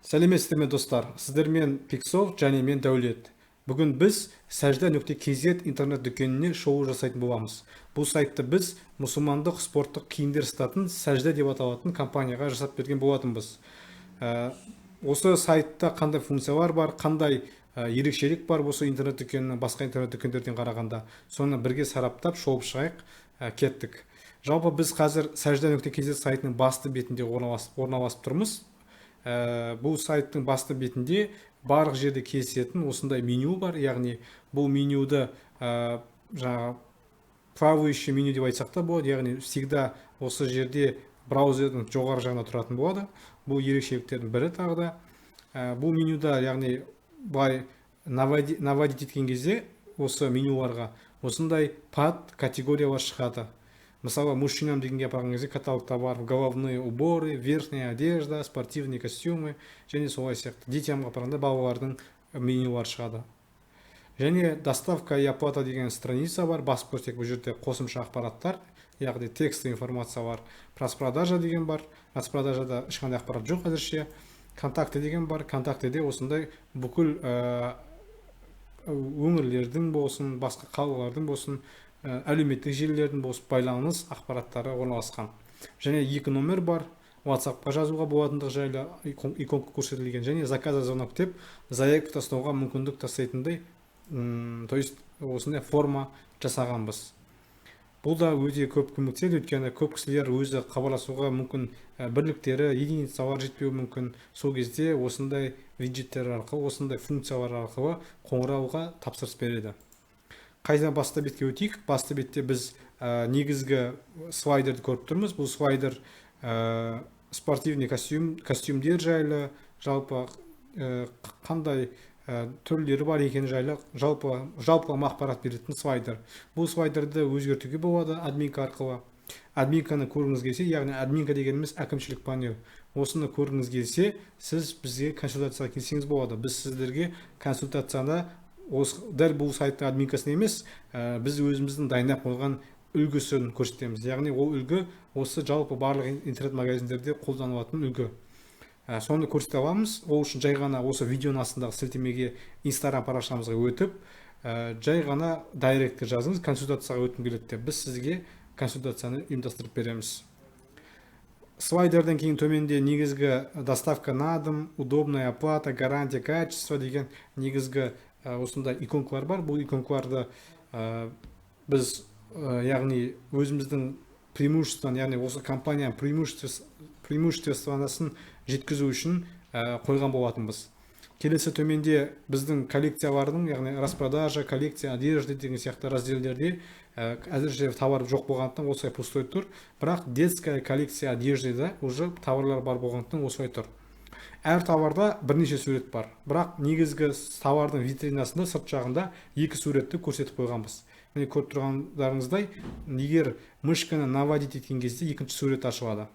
Сәлеметсіздер ме, достар? Сіздермен Пиксофт және мен, Дәулет. Бүгін біз сәжда.kz интернет дүкеніне шолу жасайтын боламыз. Бұл сайтты біз мұсылмандық спорттық киімдер сататын Сәжда деп аталатын компанияға жасап берген болатынбыз. Осы сайтта қандай функциялар бар, қандай ерекшелік бар осы интернет дүкенінің басқа интернет дүкендерден қарағанда, соны бірге сараптап, шолып шығайық. Кеттік. Жалпы, біз қазір сәжда.kz сайтының басты бетінде орналасып тұрмыз. Бұл сайттың басты бетінде барлық жерде кездесетін осындай меню бар, яғни бұл менюді жаңағы плавающий меню деп айтсақ та болады, яғни всегда осы жерде, браузердің жоғары жағында тұратын болады. Бұл ерекшеліктердің бірі тағы да. Бұл менюда, яғни былай наводить еткен кезде осы менюларға осындай под категориялар шығады. Мысалы, «мужчинам» дегенге апарған кезде каталог товаров, головные уборы, верхняя одежда, спортивные костюмы және солай сияқты. «Детям» ға апарғанда балалардың менюлары шығады. Және «Доставка и оплата» деген страница бар. Басып көрсек, бұл жерде қосымша ақпараттар, яғни текстовый информация бар. «Распродажа» деген бар, распродажада ешқандай ақпарат жоқ әзірше. «Контакты» деген бар, контактіде осындай бүкіл өңірлердің болсын, басқа қалалардың болсын, әлеуметтік желілердің болсын, байланыс ақпараттары орналасқан. Және екі номер бар, WhatsAppқа жазуға болатындығы жайлы иконка көрсетілген және «Заказ», «Звонок» деп заявка тастауға мүмкіндік тастайтындай, то есть осындай форма жасағанбыз. Бұл да өте көп көмектеседі, өйткені көп кісілер өзі хабарласуға мүмкін бірліктері, единицалар жетпеуі мүмкін. Сол кезде осындай виджеттер арқылы, осындай функциялар арқылы қоңырауға тапсырыс береді. Қайтадан басты бетке өтейік. Басты бетте біз негізгі слайдерді көріп тұрмыз. Бұл слайдер спортивный костюмдер жайлы, жалпы қандай түрлері бар екені жайлы жалпылама ақпарат беретін слайдер. Бұл слайдерді өзгертуге болады админка арқылы. Админканы көргіңіз келсе, яғни админка дегеніміз әкімшілік панель, осыны көргіңіз келсе, сіз бізге консультацияға келсеңіз болады. Біз сіздерге консультацияны осы дәл бұл сайттың админкасын емес, біз өзіміздің дайындап қойған үлгісін көрсетеміз, яғни ол үлгі осы жалпы барлық интернет магазиндерде қолданылатын үлгі. Соны көрсете аламыз. Ол үшін жай ғана осы видеоның астындағы сілтемеге, Инстаграм парақшамызға өтіп, жай ғана директке жазыңыз, консультацияға өткім келеді деп. Біз сізге консультацияны ұйымдастырып береміз. Слайдерден кейін төменде негізгі «Доставка на дом», «Удобная оплата», «Гарантия качества» деген негізгі осындай иконкалар бар. Бұл иконкаларды біз яғни өзіміздің преимуществоны, яғни осы компанияның преимуществосын жеткізу үшін қойған болатынбыз. Келесі төменде біздің коллекциялардың, яғни «Распродажа», «Коллекция одежды» деген сияқты разделдерде әзірше товар жоқ болғандықтан, осылай пустой тұр, бірақ «Детская коллекция одежды» уже товарлар бар болғандықтан, осылай тұр. Әр товарда бірнеше сурет бар, бірақ негізгі товардың витринасында, сырт жағында екі суретті көрсетіп қойғанбыз. Міне, көріп тұрғандарыңыздай, егер мышканы наводить еткен кезде екінші сурет ашылады.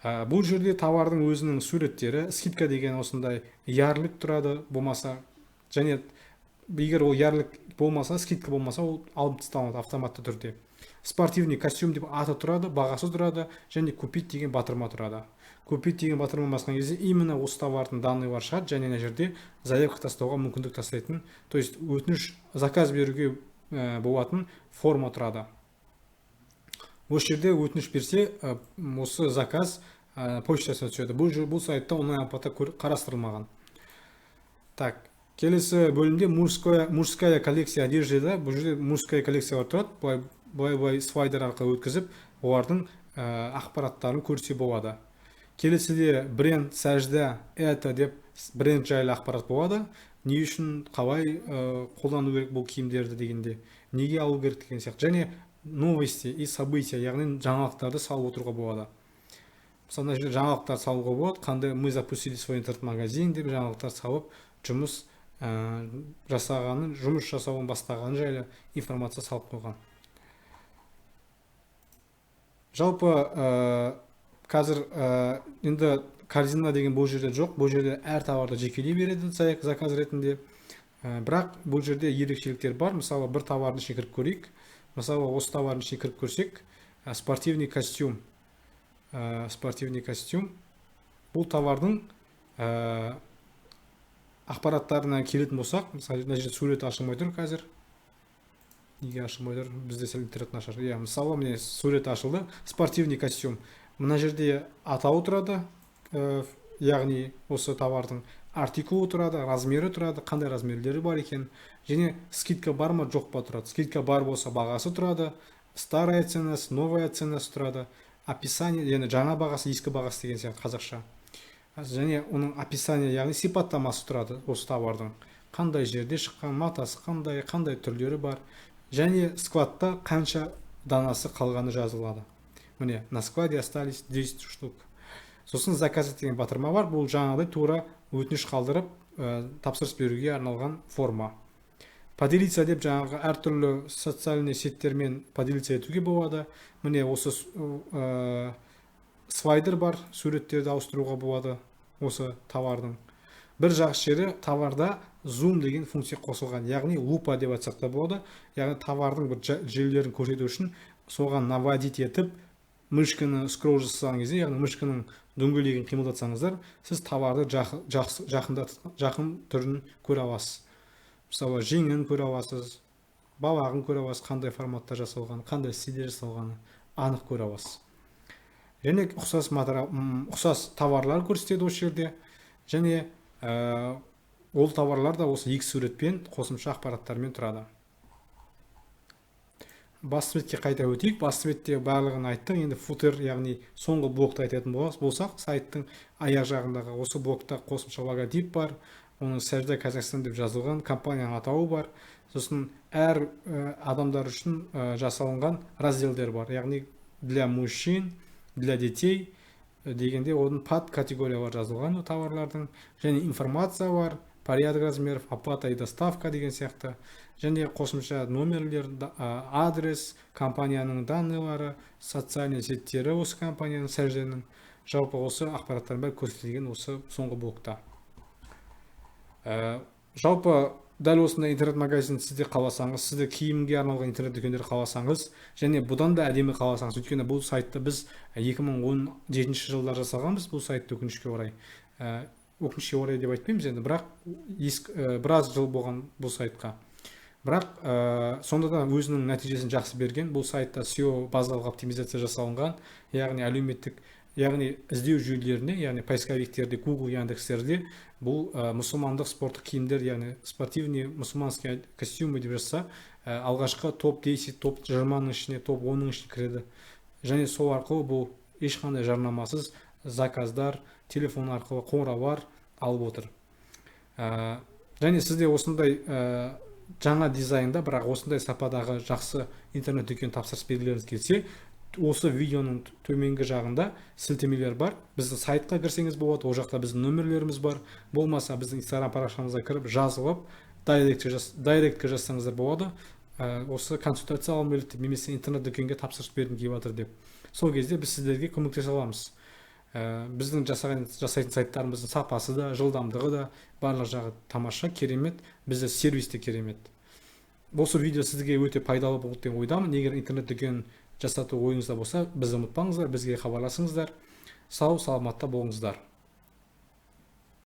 Бұл жерде товардың өзінің суреттері, «Скидка» деген осындай ярлык тұрады болмаса, және егер ол ярлык болмаса, скидка болмаса, ол алып тасталынады автоматты түрде. «Спортивный костюм» деп аты тұрады, бағасы тұрады және «Купить» деген батырма тұрады. «Купить» деген батырма басқан кезде именно осы товардың данныйлары шығады және мына жерде заявка тастауға мүмкіндік тастайтын, то есть өтініш, заказ беруге болатын форма тұрады. Осы жерде өтініш берсе, осы заказ почтасына түседі. Бұл сайтта онлайн оплата қарастырылмаған. Так, келесі бөлімде мужская коллекция одежды да, бұл жерде мужская коллекциялар тұрады. Былай былай былай слайдер арқылы өткізіп, олардың ақпараттарын көрсе болады. Келесіде «Бренд Сәжда это» деп бренд жайлы ақпарат болады, не үшін, қалай қолдану керек бұл киімдерді дегенде, неге алу керек деген сияқты. Және «Новости и события», яғни жаңалықтарды салып отыруға болады. Мысалы, мына жерде жаңалықтар салуға болады, қандай «Мы запустили свой интернет магазин» деп жаңалықтар салып, жұмыс жасағанын, жұмыс жасауын бастағаны жайлы информация салып қойған. Жалпы қазір енді корзина деген бұл жерде жоқ. Бұл жерде әр товарды жекелей береді заказ ретінде. Бірақ бұл жерде ерекшеліктер бар. Мысалы, бір товардың ішіне кіріп көрейік. Мысалы, осы товардың ішіне кіріп көрсек, спортивный костюм. Спортивный костюм. Бұл товардың ақпараттарына келетін болсақ, мысалы, мына жерде суреті ашылмай тұр қазір. Неге ашылмай тұр? Бізде сәл интернет нашар. Иә, мысалы, міне, суреті ашылды. Спортивный костюм. Мына жерде атауы тұрады, яғни осы товардың артикулы тұрады, размері тұрады, қандай размерлері бар екен және скидка бар ма, жоқ па тұрады. Скидка бар болса, бағасы тұрады, старая ценасы, новая ценасы тұрады, описание, яғни жаңа бағасы, ескі бағасы деген сияқты қазақша, және оның описание, яғни сипаттамасы тұрады. Осы товардың қандай жерде шыққан, матасы қандай, қандай түрлері бар және складта қанша данасы қалғаны жазылады. Міне, на складе остались 10 штук. Сосын «Заказать» деген батырма бар. Бұл жаңағыдай тура өтініш қалдырып, тапсырыс беруге арналған форма. «Поделиться» деп жаңағы әртүрлі социальный сетьтермен поделиться етуге болады. Міне, осы слайдер бар, суреттерді ауыстыруға болады. Осы товардың бір жақсы жері, товарда зум деген функция қосылған, яғни лупа деп айтсақ та болады. Яғни товардың бір жерлерін көрсету үшін соған наводить етіп, мышканы скролл жасаған кезде, яғни мышканың дөңгелегін қимылдатсаңыздар, сіз товарды жақсы, жақын түрін көре аласыз. Мысалы, жеңін көре аласыз, балағын көре аласыз, қандай форматта жасалған, қандай стильде жасалғаны анық көре аласыз. Және ұқсас материал, ұқсас товарлар көрсетеді осы жерде. Және ол товарлар да осы екі суретпен, қосымша ақпараттармен тұрады. Басты бетке қайта өтейік. Басты бетте барлығын айттық. Енді футер, яғни соңғы блокты айтатын болсақ, сайттың аяқ жағындағы осы блокта қосымша логотип бар, оның «Сәжда Казахстан» деп жазылған компанияның атауы бар. Сосын әр адамдар үшін жасалынған разделдер бар, яғни для мужчин, для детей дегенде оның под категориялар жазылған товарлардың. Және информация бар, порядок размеров, оплата и доставка деген сияқты. Және қосымша номерлер, адрес, компанияның данныйлары, социальный сеттері осы компанияның, Сәжденің. Жалпы осы ақпараттардың бәрі көрсетілген осы соңғы блокта. Жалпы дәл осындай интернет магазин сізде қаласаңыз, сізде киімге арналған интернет дүкендер қаласаңыз және бұдан да әдемі қаласаңыз, өйткені бұл сайтты біз 2017 жылда жасағанбыз. Бұл сайтты өкінішке орай, өкінішке орай деп айтпаймыз енді, бірақ ескі, біраз жыл болған бұл сайтқа, бірақ сонда да өзінің нәтижесін жақсы берген. Бұл сайтта SEO, базалық оптимизация жасалынған, яғни әлеуметтік, яғни іздеу жүйелеріне, яғни поисковиктерде, Google, Яндекстерде бұл мұсылмандық спорттық киімдер, яғни спортивные мусульманские костюмы деп жазса, алғашқы топ 10, топ 20-ның ішіне, топ 10-ның ішіне кіреді. Және сол арқылы бұл ешқандай жарнамасыз заказдар, телефон арқылы қоңыраулар алып отыр. Және сізде осындай жаңа дизайнда, бірақ осындай сападағы жақсы интернет дүкен тапсырыс бергілеріңіз келсе, осы видеоның төменгі жағында сілтемелер бар. Біздің сайтқа кірсеңіз болады, ол жақта біздің нөмірлеріміз бар. Болмаса біздің Инстаграм парақшамызға кіріп, жазылып, директке жазсаңыздар болады, осы консультация алғым келеді деп немесе интернет дүкенге тапсырыс бергім келіп жатыр деп. Сол кезде біз сіздерге көмектесе аламыз. Біздің жасайтын сайттарымыздың сапасы да, жылдамдығы да, барлық жағы тамаша, керемет. Бізде сервис те керемет. Осы видео сізге өте пайдалы болды деген ойдамын. Егер интернет дүкен жасату ойыңызда болса, бізді ұмытпаңыздар, бізге хабарласыңыздар. Сау саламатта болыңыздар.